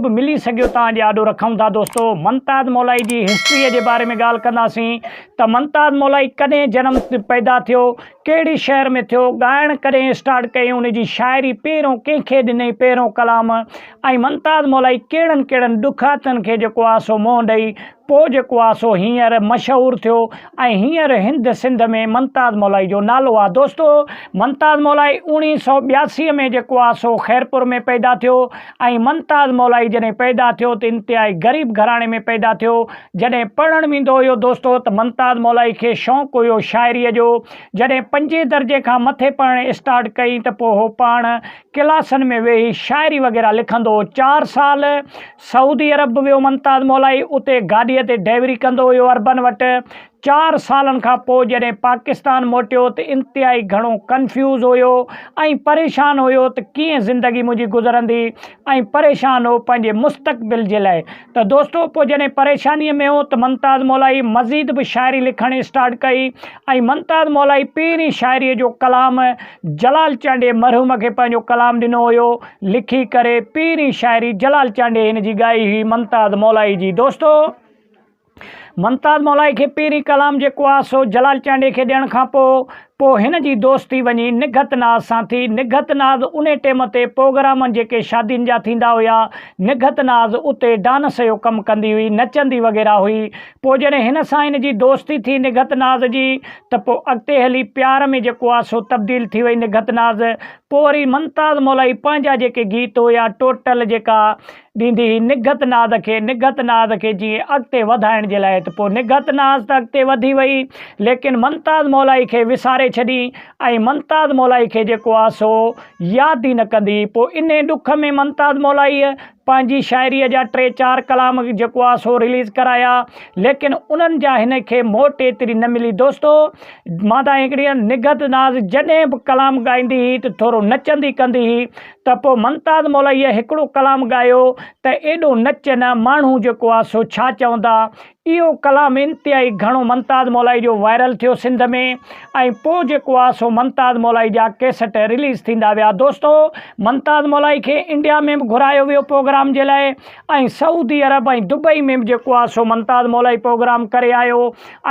به ملي سگهيو توهان جي آڏو رکون ٿا دوستو ممتاز مولائي جي هسٽري جي باري ۾ ڳالهه ڪنداسين ته ممتاز مولائي ڪڏهن جنم پيدا ٿيو ڪهڙي شهر ۾ ٿيو ڳائڻ ڪڏهن اسٽارٽ ڪيائين ان جي شاعري پهريون ڪنهن کي ڏنئي پهريون ڪلام ۽ ممتاز مولائي ڪهڙن ڪهڙن ڏکاتن کي جيڪو آ سو منهن ڏئي پوء جيڪو آ سو هينئر مشهور ٿيو ۽ هينئر هند سنڌ ۾ ممتاز مولائي جو نالو آ. دوستو ممتاز مولائي اوڻيهه سئو ٻياسي ۾ جيڪو آ سو خيرپور ۾ پيدا ٿيو ۽ ممتاز مولائي جڏهن پيدا ٿيو ته انتهائي غريب گهراڻي ۾ پيدا ٿيو. جڏهن پڙهڻ ويندو هيو دوستو ته ممتاز مولائي کي شوق هيو شاعريء جو. جڏهن پنجين درجي کان مٿي پڙهڻ اسٽارٽ ڪئي ته پوء هو پاڻ ڪلاسن ۾ ويهي شاعري وغيره لکندو هو. چار سال سعودي عرب به ويو ممتاز مولائي اتي گاڏيء تي ڊرائيوري ڪندو هيو عربن وٽ چار سالن کان پوء جڏهن پاڪستان موٽيو ته انتهائي گهڻو ڪنفيوز هيو ۽ پريشان هيو ته ڪيئن زندگي منهنجي گذرندي ۽ پريشان هو پنهنجي مستقبل جي لاء ته دوستو پوء جڏهن پريشانيء ۾ هو ته ممتاز مولائي مزيد به شاعري لکڻ اسٽارٽ ڪئي ۽ ممتاز مولائي پهرين شاعريء جو ڪلام جلال چانڊيي مرحوم کي پنهنجو ڪلام ڏنو هيو لکي ڪري پهرين شاعري جلال چانڊيي هن جي ڳائي هئي ممتاز مولائي جي دوستو ممتاز مولائي کي پهرين ڪلام جيڪو آ سو جلال چانڊيي کي ڏيڻ کان پوء پوء هن جي دوستي وڃي نگهت ناز سان ٿي نگهت ناز انهي ٽيم تي پوگرامن جيڪي شادين جا ٿيندا هيا نگهت ناز اتي ڊانس جو ڪم ڪندي هئي نچندي وغيره هئي پوء جڏهن هن سان هن جي دوستي ٿي نگهت ناز جي ته پوء اڳتي هلي پيار ۾ جيڪو آ سو تبديل ٿي وئي نگهت ناز پوء وري ممتاز مولائي پنهنجا جيڪي گيت هيا ٽوٽل جيڪا ڏيندي هئي نگهت ناز کي نگهت ناز کي جيئن اڳتي وڌائڻ جي لاء ته پوء نگهت ناز ته اڳتي وڌي وئي ليڪن ممتاز مولائي کي وساري ڇڏي ۽ ممتاز مولائي کي جيڪو آ سو ياد ئي نه ڪندي هئي پوء انهي ڏک ۾ ممتاز مولائيء پنهنجي شاعريء جا ٽي چار ڪلام جيڪو آ سو رليز ڪرايا ليڪن انهن جا هن کي موٽ ايتري نه ملي دوستو مان تان هڪڙي نگهت ناز جڏهن به ڪلام ڳائيندي هئي ته ٿورو نچندي ڪندي هئي ته پوء ممتاز مولائيء هڪڙو ڪلام ڳايو ته ايڏو نچ نه ماڻهو جيڪو آ سو ڇا چوندا اهو ڪلام انتهائي گهڻو ممتاز مولائي جو وائرل ٿيو سنڌ ۾ ۽ پو جيڪو آ سو ممتاز مولائي جا ڪيسٽ رليز ٿيندا ويا دوستو ممتاز مولائي کي انڊيا ۾ به گهرايو ويو پروگرام جي لاء ۽ سعودي عرب ۽ دبئي ۾ به جيڪو آ سو ممتاز مولائي پروگرام ڪري آيو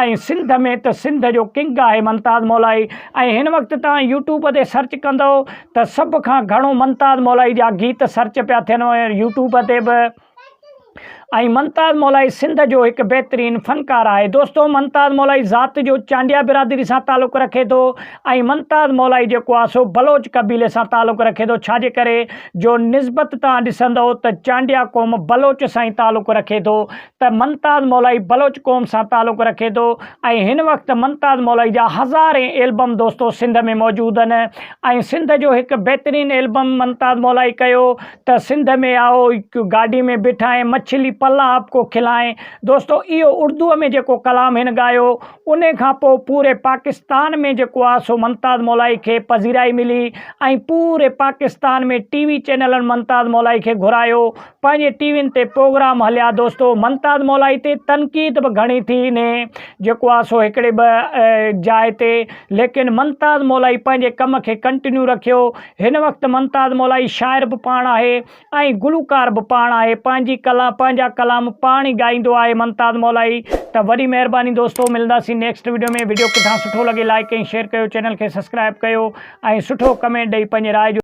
۽ سنڌ ۾ ته سنڌ جو ڪنگ آهي ممتاز مولائي ۽ هن وقت توهان يوٽيوب تي سرچ ڪندو ته سڀ کان گهڻو ممتاز مولائي جا گيت سرچ پيا ٿين يوٽيوب تي به ۽ ممتاز مولائي سنڌ جو هڪ بهترين فنڪار آهي دوستو ممتاز مولائي ذات جو چانڊيا برادري سان تعلق رکي ٿو ۽ ممتاز مولائي جيڪو آهي سو بلوچ قبيلي سان تعلق رکي ٿو ڇا جي ڪري جو نسبت تان ڏسندو ته چانڊيا قوم بلوچ سان ئي تعلق رکي ٿو ته ممتاز مولائي بلوچ قوم سان تعلق رکي ٿو ۽ هن وقت ممتاز مولائي جا هزارين البم دوستو سنڌ ۾ موجود آهن ۽ سنڌ جو هڪ بهترين البم ممتاز مولائي ڪيو ته سنڌ ۾ آئو گاڏي ۾ بٺائين مڇلي پلا آپ ڪو کلائين دوستو اهو اردو ۾ جيڪو ڪلام هن ڳايو انهي کان پوء پوري پاڪستان ۾ جيڪو آ سو ممتاز مولائي کي پذيرائي ملي ۽ پوري پاڪستان ۾ ٽي وي چينلن ممتاز مولائي کي گهرايو پنهنجي ٽي وين تي پروگرام هليا دوستو ممتاز مولائي تي تنقيد به گهڻي ٿي انهي جيڪو آ سو هڪڙي ٻه جاء تي ليڪن ممتاز مولائي پنهنجي ڪم کي ڪنٽينيو رکيو هن وقت ممتاز مولائي شاعر به پاڻ آهي ۽ گلوڪار به پاڻ آهي پنهنجي ڪلا پنهنجا ڪلام پاڻ ئي ڳائيندو آهي ممتاز مولائي ته وڏي مهرباني دوستو ملنداسين نيڪسٽ وڊيو ۾ وڊيو ڪٿان سٺو لڳي لائڪ ۽ شيئر ڪيو چينل کي سبسڪرائب ڪيو ۽ سٺو ڪمينٽ ڏئي پنهنجي راء جو.